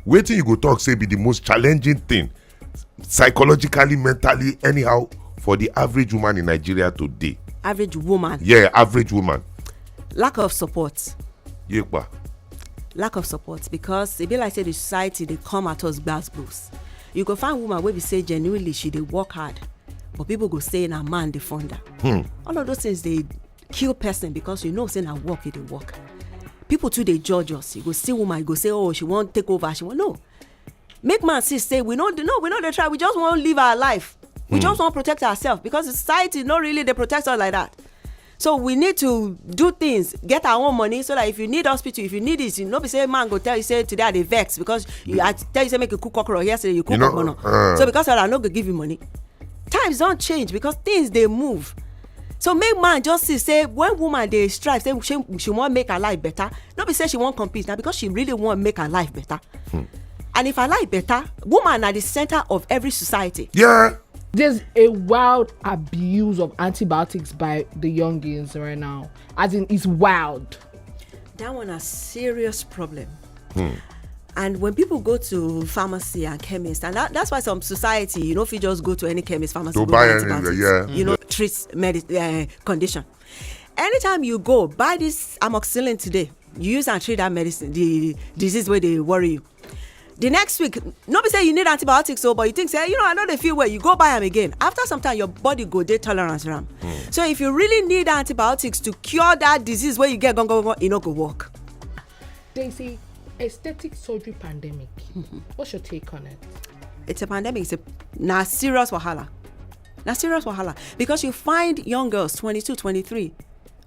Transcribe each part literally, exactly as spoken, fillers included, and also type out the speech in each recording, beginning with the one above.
Wetin you go talk say be the most challenging thing psychologically, mentally, anyhow, for the average woman in Nigeria today? Average woman. Yeah, average woman. Lack of support. Yepa. Lack of support, because e be like say the society dey come at us gbas gbos. You go find woman wey be say genuinely she dey work hard, but people go say na man dey fund her. All of those things dey kill person, because you know say na work you dey work. People too dey judge us. You go see woman, you go say, "Oh, she wan take over." She wan, no. Make man see say we no, no, we no dey try. We just wan live our life. We just wan protect ourselves, because the society no really dey protect us like that. So we need to do things, get our own money, so that if you need hospital, if you need this, you no be say man go tell you say, "Today I dey vex because you, I tell you say make you cook okra yesterday, you cook You know, ogbono." uh. So because of that, I no go give you money. Times don change, because things dey move. So make man just see say when woman dey strive, say she, she wan make her life better, no be say she wan compete, na because she really wan make her life better. And if her life better, woman na the center of every society. Yeah. There's a wild abuse of antibiotics by the youngins right now. As in, it's wild. That one a serious problem. And when people go to pharmacy and chemist, and that, that's why some society, you know, if you just go to any chemist, pharmacy, To go buy buy any, antibiotics, yeah. You know, treat medi- uh, condition. Anytime you go buy this amoxicillin today, you use and treat that medicine, the disease where they worry you. The next week, no be say you need antibiotics, so, but you think say, "You know, I know they feel well." You go buy them again. After some time, your body go dey tolerance ram. So if you really need antibiotics to cure that disease where you get gone, gone, gone, e no go work. They say aesthetic surgery pandemic. What's your take on it? It's a pandemic. It's a na serious wahala. Na serious wahala, because you find young girls, twenty-two, twenty-three,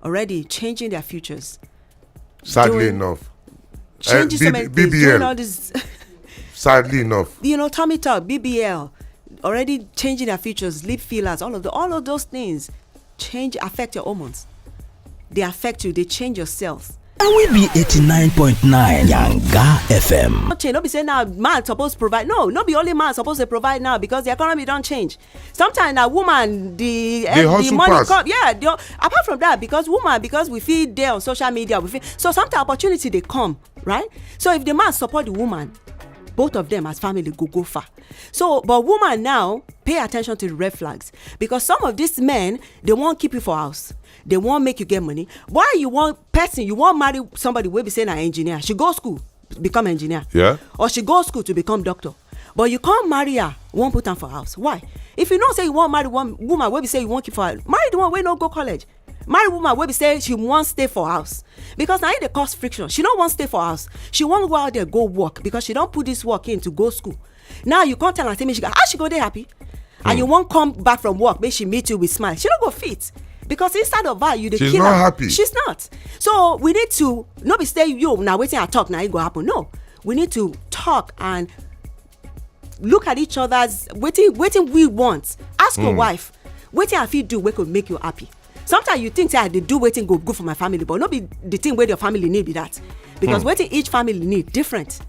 already changing their futures. Sadly Doing- enough. Changing B- so many things. B B L. Doing all this, Sadly enough. you know, tummy tuck, B B L, already changing their futures, lip fillers, all of the, all of those things change, affect your hormones. They affect you. They change your cells. And we be eighty-nine point nine Yanga F M. Not change. No be say now man supposed to provide. No, no be only man supposed to provide now, because the economy don't change. Sometimes na woman the eh, the hustle money pass. Come. Yeah. The, apart from that, because woman, because we feel there on social media, we feel, so sometimes opportunity they come, right? So if the man support the woman, both of them as family go go far. So, but woman now pay attention to the red flags, because some of these men, they won't keep you for house. They won't make you get money. Why you want person, you want marry somebody will be saying an engineer? She go school, become engineer. Yeah. Or she go school to become doctor. But you can't marry her, won't put her for house. Why? If you know say you want marry one woman, will be say you won't keep for her, marry the one wey no go college. Marry woman wey be say she wan stay for house, because na it dey cause friction. She no wan stay for house. She wan go out there go work, because she don put this work in to go school. Now you come tell her say make she go, how she go dey happy? And you wan come back from work, make she meet you with smile. She no go fit, because inside of her you dey She's kill not her. Happy. She's not. So we need to no be say yo na wetin I talk na it go happen. No, we need to talk and look at each other's wetin wetin we want. Ask your wife wetin I fit do wey go make you happy. Sometimes you think say I dey do wetin go good for my family, but no be the thing wey your family need be that, because wetin each family need different.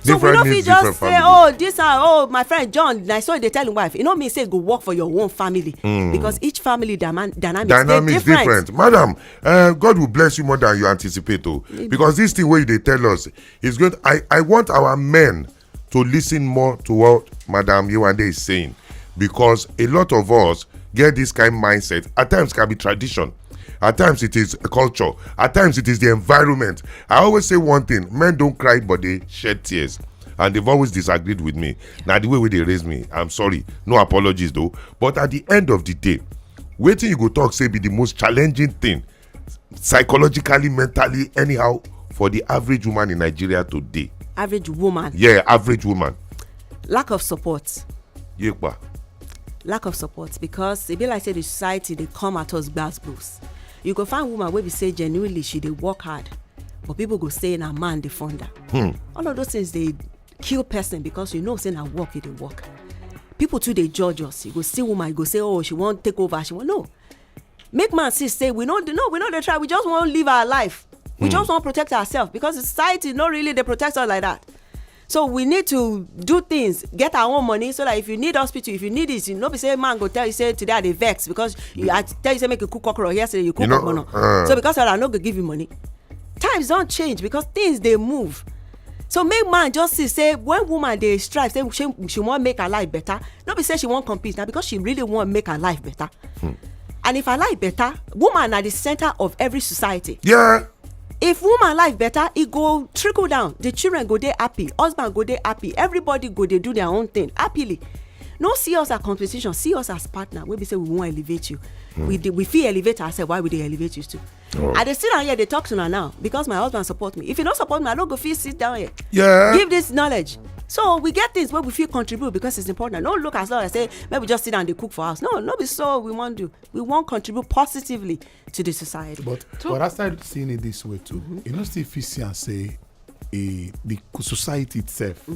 So we Different no needs, fit just different say, family. "Oh, this and oh, my friend John, na so dey tell him wife." E no mean say e go work for your own family, because each family dyma- dynamics dey Dynamics different. Different. Madam, uh, God will bless you more than you anticipate, oh, because this thing where they tell us is good. I, I want our men to listen more to what Madam Yewande is saying, because a lot of us get this kind mindset. At times can be tradition, at times it is a culture, at times it is the environment. I always say one thing: men don't cry, but they shed tears, and they've always disagreed with me. Now the way wey they raise me, I'm sorry, no apologies though. But at the end of the day, wetin you go talk say be the most challenging thing psychologically, mentally, anyhow, for the average woman in Nigeria today? Average woman. Yeah, average woman. Lack of support. Yepa. Lack of support, because e be like say the society dey come at us gbas gbos. You go find woman wey be say genuinely she dey work hard, but people go say na man dey fund her. All of those things dey kill person, because you know say na work you dey work. People too dey judge us. You go see woman, you go say, "Oh, she wan take over." She wan no. Make man see say we no dey, no, we no dey try. We just wan live our life. We just wan protect ourselves, because the society no really dey protect us like that. So we need to do things, get our own money, so that if you need hospital, if you need this, you no be say man go tell you say, "Today I dey vex because you, I tell you say make you cook okra yesterday, you cook You know, ogbono." uh. So because of that, I no go give you money. Times don change, because things dey move. So make man just see say when woman dey strive say she, she wan make her life better, no be say she wan compete, na because she really wan make her life better. And if her life better, woman na the center of every society. Yeah. If woman life better, e go trickle down. The children go dey happy, husband go dey happy, everybody go dey do their own thing happily. No see us as competition, see us as partner wey be say we wan elevate you. We dey, we fit elevate ourselves, why we dey elevate you too? I dey sit down here dey talk to una now because my husband support me. If he no support me, I no go fit sit down here Yeah. give this knowledge. So we get things wey we fit contribute because it's important. No look as long as say make we just sit down dey cook for house. No, no be so we wan do. We wan contribute positively to the society. But but I started seeing it this way too. You know, still fit see and say, eh, the society itself,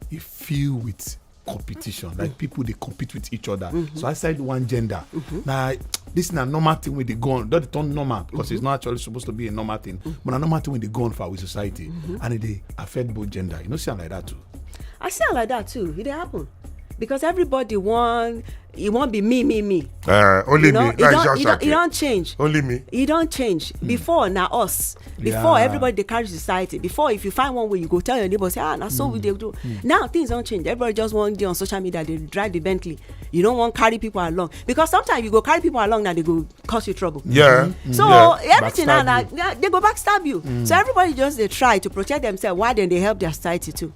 e feel with competition. Like, people, they compete with each other. So I said one gender. Now, this is a normal thing when they go on. Don't turn normal because it's not actually supposed to be a normal thing. But a normal thing when they go on for with society, and they affect both gender. You know, see am like that too. I see am like that too. It dey happen because everybody wan, e wan be me, me, me. Uh, only You know, me. e That's don, just e don, okay. E don change. Only me. E don change. Before na us. Before, Yeah. Everybody dey carry society. Before, if you find one way, you go tell your neighbor say, ah, na so we dey do. Now things don change. Everybody just wan dey on social media, dey drive the Bentley. You no wan carry people along because sometimes you go carry people along, now they go cause you trouble. Yeah. So Yeah. everything now, Backstab na, na, they go backstab you. So everybody just dey try to protect themselves while dem dey help their society too.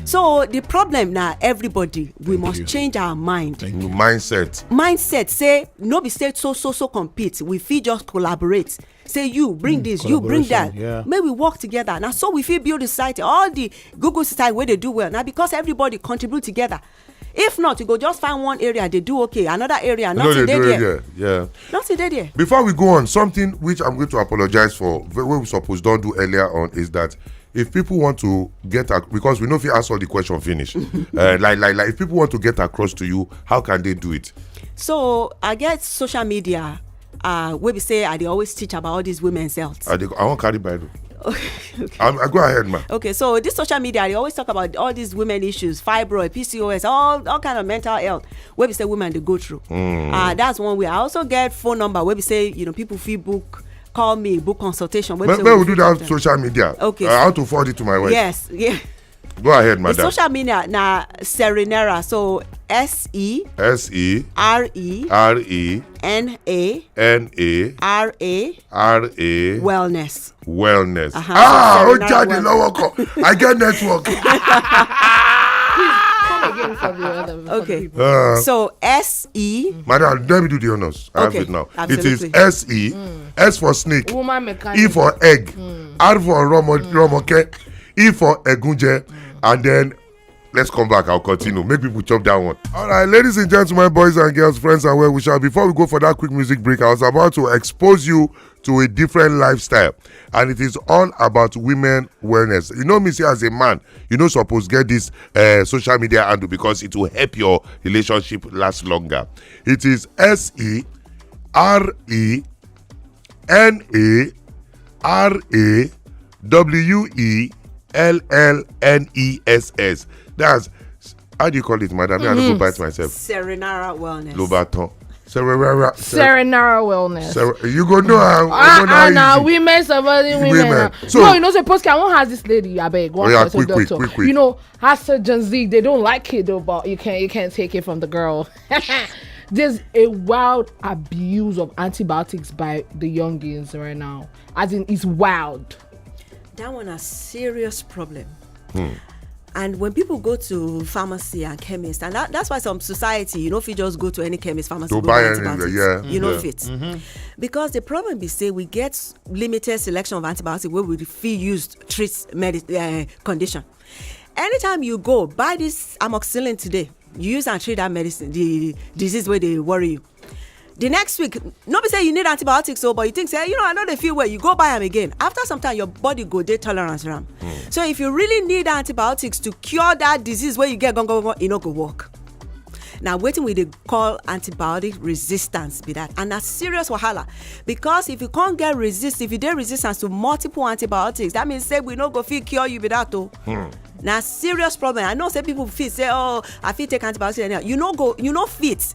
So the problem na everybody, we must you. Change our mind. Mindset. Mindset say no be say so so so compete, we fit just collaborate, say you bring this, you bring that, Collaboration, yeah. Make we work together. Na so we fit build the society. All the good good society wey dey do well na because everybody contribute together. If not, you go just find one area dey do okay, another area, No, nothing they dey do it there. Yeah. Yeah. Nothing dey there. Before we go on, something which I'm going to apologize for, wh- what we supposed don't do earlier on, is that if people want to get ac- because we know if you ask all the question finish, uh, like like like if people want to get across to you, how can they do it? So I get social media, uh, wey be say I dey always teach about all these women's health. I, dey, I won't carry Bible. I'm, I go ahead, man. Okay, so this social media, they always talk about all these women issues, fibroid, P C O S, all, all kind of mental health. Where we say women they go through. Uh, that's one way. I also get phone number where we say, you know, people feel book, call me, book consultation. Where When, say when we fit do talk that to social media, Okay. Uh, how to forward it to my wife? Yes, yeah. Go ahead, The madam. Social media na Serinera. So S E S E R E R E N A N A R A R A Wellness. Wellness. Uh-huh. Ah, So ó Serinera jáde Wellness. Lọ́wọ́ kan. I get network. Come again for the other. For Okay. The people. Uh, So S E. Madam, let me do the honors. I Okay, have it now. absolutely. It is S E, S for snake, Woman mechanic. E for egg, R for Romo, Romoke, E for Egunje, and then let's come back. I'll continue. Make people chop that one. All right, ladies and gentlemen, boys and girls, friends and well wishers. Before we go for that quick music break, I was about to expose you to a different lifestyle, and it is all about women wellness. You know me, say as a man, you know suppose get this uh, social media handle because it will help your relationship last longer. It is S E R E N A R A W E L L N E S S. That's, how do you call it, madam? Me, I don't go bite myself. Serinera Wellness. Ló bá tán. Serinera. Serinera Wellness. Ser- you go know how. Ah, you go know ah, how now easy. Women surviving women. Women. Now. So- No, you know, say post can one has this lady. I beg. One Oh, yeah, person quick, quick, doctor. Quick, quick. You know, as a Gen Z, they don't like it though, but you can you can't take it from the girl. There's a wild abuse of antibiotics by the youngins right now. As in, it's wild. That one a serious problem. And when people go to pharmacy and chemist, and that, that's why some society, you know, if you just go to any chemist, pharmacy, To go buy buy anything, antibiotics, yeah, you know, yeah. Fit. Because the problem be say we get limited selection of antibiotics where we feel used treat medi- uh, condition. Anytime you go buy this amoxicillin today, you use and treat that medicine, the disease where they worry you. The next week, no be say you need antibiotics, so but you think say, you know, I know they feel well. You go buy them again. After some time, your body go dey tolerance ram. So if you really need antibiotics to cure that disease where you get gone gone gone, e no go work. Now, waiting with the call antibiotic resistance be that, and that's serious wahala, because if you can't get resist, if you dey resistance to multiple antibiotics, that means say we no go fit cure you be that oh. Now serious problem. I know say people feel say, oh, I fit take antibiotics anyhow. You no go, you no fit.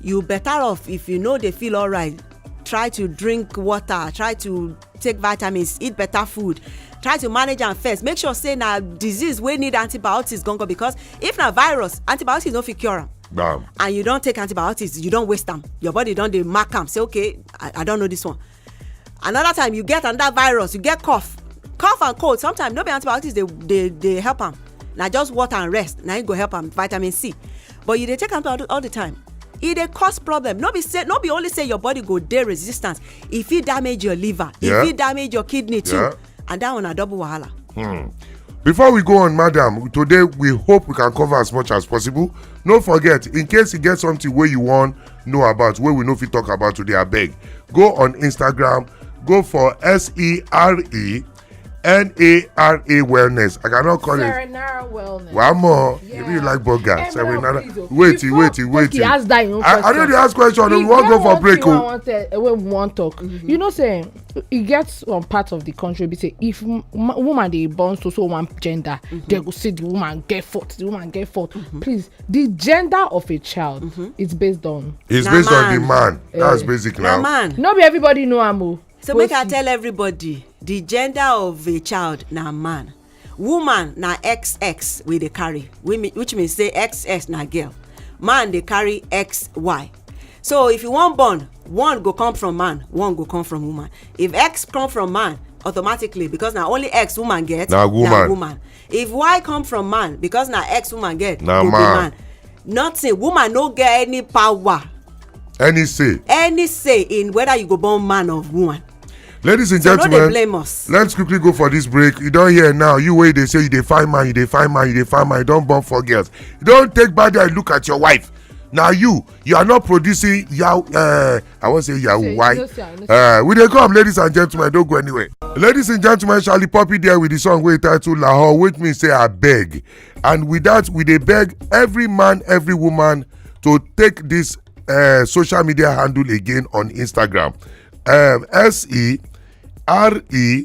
You better off if you know they feel all right. try to drink water, try to take vitamins, eat better food, try to manage am first. Make sure say na disease wey need antibiotics gangan, because if na virus, antibiotics no fit cure am. Bam. And you don take antibiotics, you don waste am. Your body don dey mark am, say, "Okay, I, I don know this one." Another time you get another virus, you get cough. Cough and cold, sometimes no be antibiotics dey dey dey help am. Na just water and rest, na im go help am, vitamin C. But you dey take antibiotics all the time, e dey cause problem. No be say, no be only say your body go dey resistant, e fit damage your liver, e Yeah. fit damage your kidney too. Yeah. And that one na double wahala. Hmm. Before we go on, madam, today we hope we can cover as much as possible. No forget, in case you get something wey you wan know about, wey we no fit talk about today, abeg, go on Instagram, go for S E R E N A R A Wellness. I cannot call it. Serenara Wellness. One more. If you Yeah. like burger, Emerald, Serenara. please, oh. Wait, Before, wait, wait. okay, ask that your own I, I question. don't dey ask question. We If wan get go for one break, thing oh. I want to, uh, wey we wan talk. You know say e get some part of the country be say if m- ma- woman dey born so so one gender, they go say the woman get fault, the woman get fault. Please, the gender of a child is based on It's Na based on the man. man. That's Eh. basic Na now. man. No be everybody know am o. So But make I tell everybody, the gender of a child na man. Woman na X X we dey carry, we me- which means say X X na girl. Man dey carry X Y. So if you wan born, one go come from man, one go come from woman. If X come from man, automatically, because na only X woman get, Na woman. woman. If Y come from man, because na X woman get, Na go be man. man. Nothing. Woman no get any power, Any say. any say in whether you go born man or woman. Ladies and So no dey gentlemen, blame us. let's quickly go for this break. You don hear now. You wey dey say you dey find man, you dey find man, you dey find man, you don born four girls. You don take bad eye look at your wife. Now you, you are not producing. Yah, uh, I wan say Yahoo. Say, Why? no, sir, no, sir. Uh, we dey come, ladies and gentlemen. Don't go anywhere. Ladies and gentlemen, Charlie Poppy there with the song wey title Lahore, which means say I beg. And with that, we dey beg every man, every woman to take this uh, social media handle again on Instagram. Um, S E R E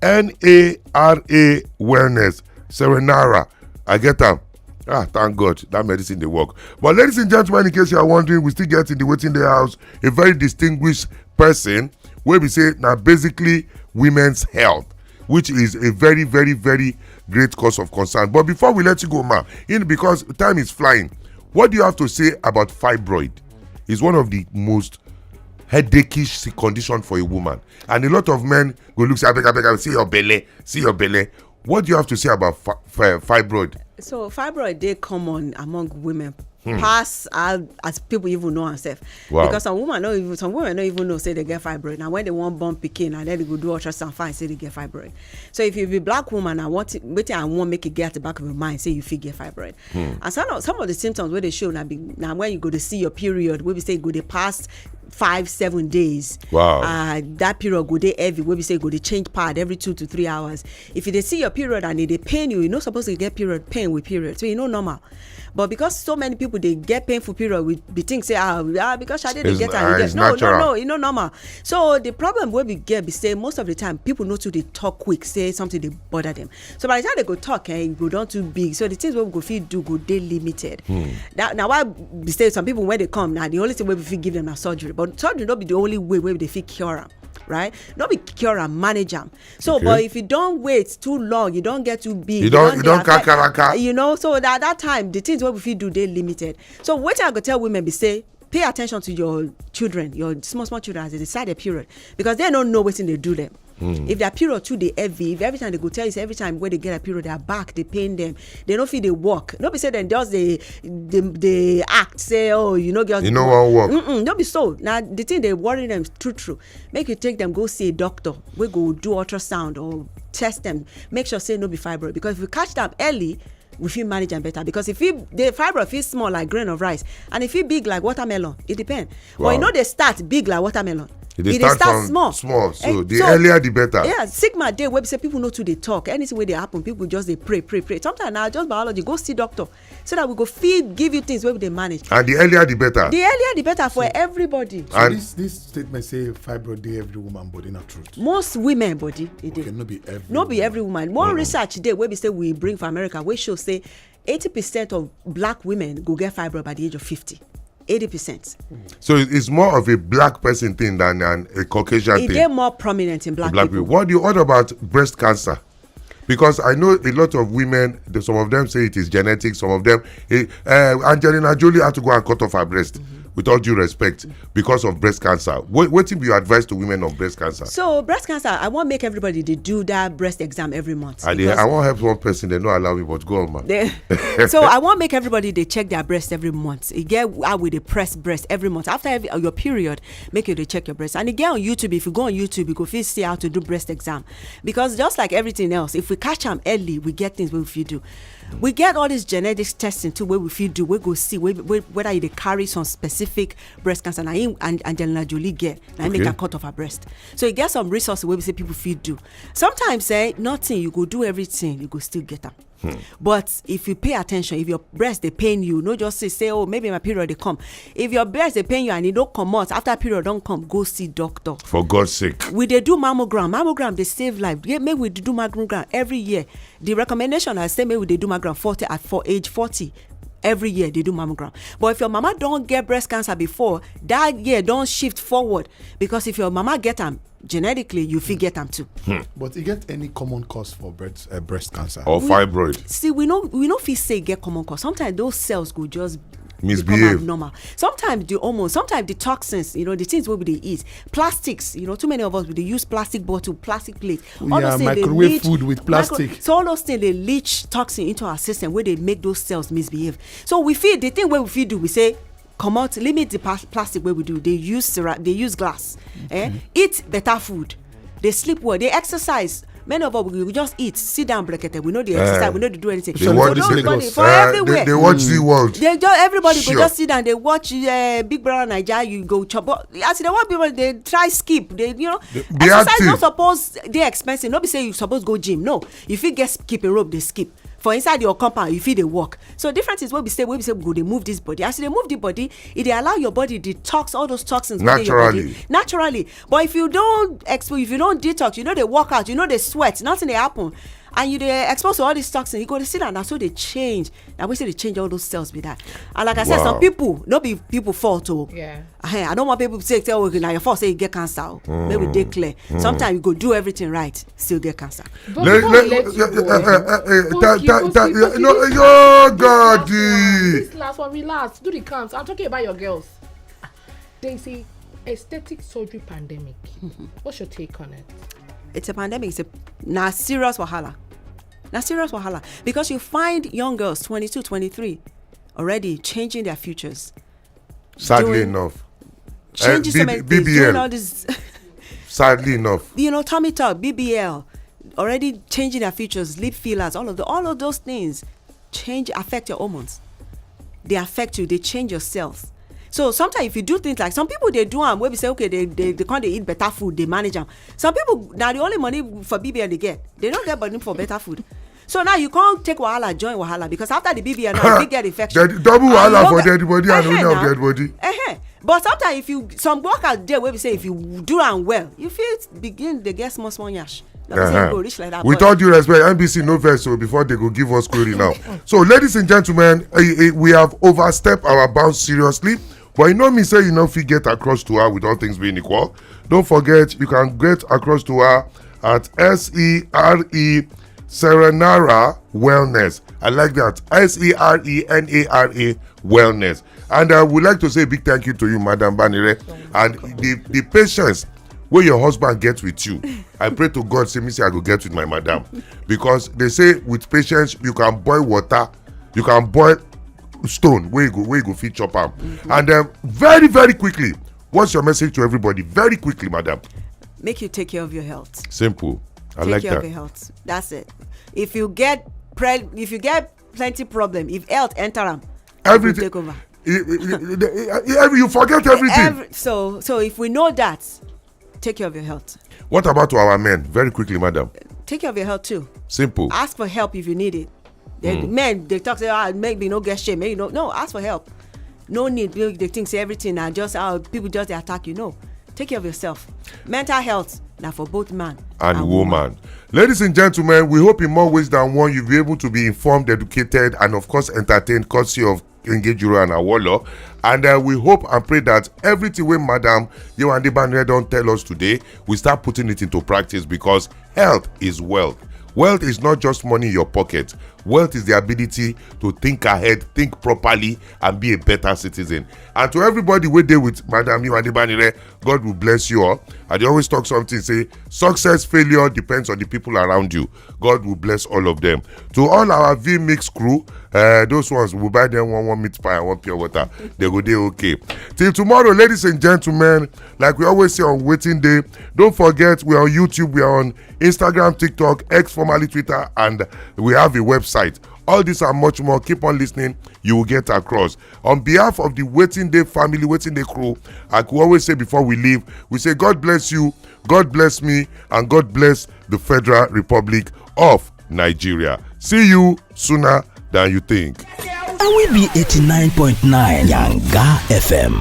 N A R A Wellness. Serenara. I get am. Ah, thank God that medicine dey work. But ladies and gentlemen, in case you are wondering, we still get in the waiting day house a very distinguished person wey be say na basically women's health, which is a very, very, very great cause of concern. But before we let you go, ma, in because time is flying, what do you have to say about fibroid? It's one of the most headacheish condition for a woman, and a lot of men go look say, "Abeg, abeg, abeg, see your belly, see your belly." What do you have to say about fi- fi- fibroid? So fibroid dey common among women Hmm. pass as, as people even know themselves. Wow. Because some women no even some women no even know say they get fibroid. Now when they want born pikin and then they go do ultrasound, find say they get fibroid. So if you be black woman, I want it- wetin I want make it get at the back of your mind say you fit get fibroid. Hmm. And some of, some of the symptoms wey dey show na be na when you go dey see your period, wey be say e go dey pass five seven days. Wow. Uh, that period go dey heavy, wey be say e go dey change pad every two to three hours. If you dey see your period and e dey pain you, you no suppose to get period pain with period, so e no normal. But because so many people dey get painful period, we be think say ah, ah because Shade dey It's- get am, ah, you get it's no, natural. no, no, e no normal. So the problem wey we get be say most of the time people no too dey talk quick, say something dey bother them. So by the time they go talk, eh, e go don too big. So the things wey we go fit do go dey limited. That na why be say some people when they come now, the only thing wey we fit give them na surgery. But surgery no be the only way wey they fit cure am, right? No be cure am, manage am. So, Okay. but if you don't wait too long, you don't get too big. You don't- you don't dey affect- kakaraka. You know, so that that time the things wey we fit do dey limited. So wetin I go tell women be say pay attention to your children, your small small children as they decide their period, because they don't know wetin dey do them. Hmm. If their period too dey heavy, if every time they go tell you say every time when they get a period, their back dey pain them, they no fit dey walk. No be say dem just dey dey dey act say oh you no get You no wan work. Mm-mm, no be so. Now the thing dey worry them true true. Make you take them go see a doctor. We go do ultrasound or test them. Make sure say no be fibroid, because if we catch them early, we fit manage am better, because if it, the fibroid fit small like grain of rice and if it big like watermelon, it depend. But Wow. you know they start big like watermelon. It dey It dey start start from small. small, so Eh, the so, earlier the better. Yeah, stigma dey wey be say people no too dey talk. Anything wey dey happen, people just dey pray, pray, pray. Sometimes na just biology, go see doctor so that we go fit give you things wey we dey manage. And the earlier the better. The earlier the better for everybody. So And this this statement say fibroid dey every woman body na truth. Most women body e dey. Okay, no be every No be woman. every woman. One Mm-mm. research dey wey be say we bring for America wey show say eighty percent of black women go get fibroid by the age of fifty. eighty percent. So it- it's more of a black person thing than an, a Caucasian E thing. Dey more prominent in black Black people. People. What do you, what about breast cancer? Because I know a lot of women, the- some of them say it is genetic, some of them, eh, uh, Angelina Jolie had to go and cut off her breast, with all due respect, because of breast cancer. What, what do you advise to women on breast cancer? So breast cancer, I wan make everybody dey do that breast exam every month. I, dey, Because I wan help one person, they no allow me, but go on, man. They- so I wan make everybody dey check their breast every month. E get how we dey press breast every month. After every, your period, make you dey check your breast. And e get on YouTube, if you go on YouTube, you go fit see how to do breast exam. Because just like everything else, if we catch am early, we get things wey we fit do. We get all this genetics testing too, wey we fit do, wey go see wey, wey, whether you dey carry some specific breast cancer. Na him and Angelina Jolie get, na him make Okay. am cut off her breast. So e get some resources wey we say people fit do. Sometimes, eh, nothing, you go do everything, you go still get am. But if you pay attention, if your breast dey pain you, no just say, say, "Oh, maybe my period dey come." If your breast dey pain you and e no comot after period don come, go see doctor. For God's sake. We dey do mammogram. Mammogram dey save life. Yeah, make we dey do mammogram every year. The recommendation, I say, make we dey do mammogram forty at, for age forty. Every year they do mammogram. But if your mama don get breast cancer before, that year don shift forward, because if your mama get am genetically, you fit get am too. But e get any common cause for breast, uh, breast cancer? Or fibroid. See, we no we no fit say e get common cause. Sometimes those cells go just Misbehave. Become abnormal. Sometimes the hormones, sometimes the toxins, you know, the things wey we dey eat, plastics. You know, too many of us, we dey use plastic bottle, plastic plate. All Yeah, those things dey microwave leach- food with micro- plastic. So all those things dey leach toxin into our system, wey dey make those cells misbehave. So we fit, the thing wey we fit do, we say, comot, limit the pa- plastic wey we do. Dey use cera- dey use glass. Eh? Eat better food. Dey sleep well. Dey exercise. Many of us, we we just eat, sit down, brekete. We no dey Eh. exercise. We no dey do anything. They So watch, those they, body Lagos. for uh, everywhere. They, they watch the world. They just, everybody Sure. go just sit down. They watch uh, Big Brother Naija. You go chop. But as they watch people, they try skip. They, you know, Be exercise active. No suppose dey expensive. No be say you suppose go gym. No, you fit get skipping rope. They skip for inside your compound. You fit dey walk. So different things wey we say, wey we say we go dey move this body. As you dey move the body, e dey allow your body detox all those toxins wey dey your body Naturally. naturally. But if you don't expo, if you don't detox, you no dey work out, you no dey sweat, nothing dey happen. And you dey expose to all these toxins, you go dey see that na so dey change. Na wetin dey change all those cells be that. And like I said, Wow. Some people, no be people fault o. Yeah. Eh, I don't want people to say, say, "Oh, na your fault say you get cancer o." Make we dey clear. Sometimes you go do everything right, still get cancer. But Let- before let- we let you let- go, eh, eh, eh, eh, Post ta- key, ta- post ta- key, eh, post key, no, post eh, key. yo, This God. last one, this last one, relax. Do the counts. I'm talking about your girls. They say aesthetic surgery pandemic. What's your take on it? It's a pandemic. It's a na serious wahala. Na serious wahala, because you find young girls, twenty-two, twenty-three, already changing their futures. Sadly Doing- enough. Changing Eh, so B- many things, B B L. Doing all this, Sadly enough. you know, tummy tuck, B B L, already changing their futures, lip fillers, all of the, all of those things change, affect your hormones. They affect you. They change your cells. So sometimes if you do things like, some people, they do am where we say, okay, they they, they can't, they eat better food, they manage them. Some people, now the only money for B B L they get, they don't get money for better food. So now you can't take wahala, join wahala, because after the B B L now, you get infection. Dead- double And wahala you for don't dead get- body and Eh, owner of now. dead body. Eh, eh. But sometimes if you, some workers there where we say if you do am well, you feel begin they get small small yash. Like say Uh-huh. you go reach like that. With But all due respect, N B C no vex so before they go give us query now. So, ladies and gentlemen, eh, eh, we have overstepped our bounds seriously. But you know me say you know fit get across to her with all things being equal. Don't forget, you can get across to her at S E R E Serenara Wellness. I like that. S E R E N A R A Wellness. And I would like to say a big thank you to you, Madam Banire, and the, the patience where your husband gets with you. I pray to God, say, me say I go get with my madam. Because they say with patience, you can boil water, you can boil stone, where you go, where you go fit chop am. And um, very, very quickly, what's your message to everybody? Very quickly, madam. Make you take care of your health. Simple. I Take like care of that. Your health. That's it. If you get pre- if you get plenty problem, if health enter am, Everything take over. E- e- e- e- every- you forget everything. Every, so so if we know that, take care of your health. What about to our men? Very quickly, madam. Take care of your health too. Simple. Ask for help if you need it. The men, they talk say, ah, maybe no get shame, maybe no, no, ask for help. No need. They think say everything and just how people just dey attack you. No, take care of yourself. Mental health na for both man and woman. Ladies and gentlemen, we hope in more ways than one you'll be able to be informed, educated, and of course entertained, courtesy of Engejuro and Awolo. And uh, we hope and pray that everything wey Madam Yewande Banire don tell us today, we start putting it into practice, because health is wealth. Wealth is not just money in your pocket. Wealth is the ability to think ahead, think properly, and be a better citizen. And to everybody wey dey with Madam Yewande Banire, God will bless you all. I dey always talk something, say success, failure depends on the people around you. God will bless all of them. To all our V Mix crew, uh, those ones, we buy them one one meat pie and one pure water. They go dey okay. Till tomorrow, ladies and gentlemen, like we always say on Waiting Day, don't forget we are on YouTube, we are on Instagram, TikTok, X, formerly Twitter, and we have a website. All these and much more. Keep on listening. You will get across. On behalf of the Waiting Day family, Waiting Day crew, I could always say before we leave, we say, God bless you, God bless me, and God bless the Federal Republic of Nigeria. See you sooner than you think. And we be eighty-nine point nine Yanga F M.